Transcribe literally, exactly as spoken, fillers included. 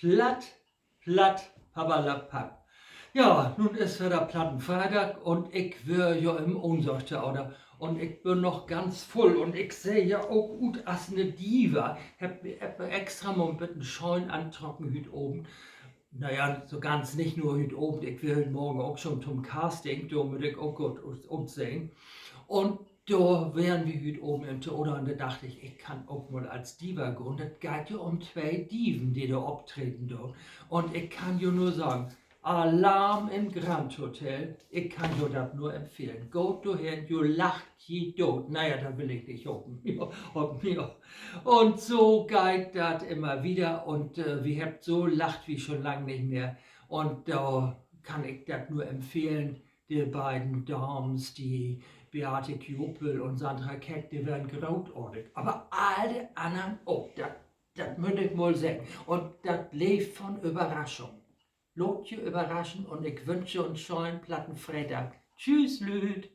Platt, platt, papperlapapp. Ja, nu is wedder Plattenfreedag un ik weer jo in't Ohnsorg-Theater un ik bün noch ganz vull un ik seh ja ok ut as 'ne Diva. Heff, heff mi extra mal 'n beten schöön antrocken hüüt Avend. Na ja, so ganz nich, nur hüüt Avend. Ik weer hüüt Morgen ok schon to'n Casting, dor mutt ik ok goot ut-, utsehn. Un dor weren wi hüüt Avend in't Theater un dor dacht ik, ik kann ok mal as Diva gahn. Dat geiht ja um twee Diven, de dor optreden doot. Un ik kann jo nur seggen, Alarm in't Grand Hotel. Ik kann jo dat nur empfehlen. Gaht dorhen, jo lacht ji doot. Na ja, dat will ik nich hapen. Un so geiht dat immer wieder un, äh, wi hebbt so lacht wie schon lang nich mehr. Un dor kann ik dat nur empfehlen. De beiden Daams, de Beate Kiupel un Sandra Keck, de weren grootartig. Aver all de annern ok, dat, dat mutt ik mal seggen. Un dat leevt von Överraschung. Laat jo överraschen un ik wünsch jo en schönen Plattenfreedag. Tschüss, Lüüd!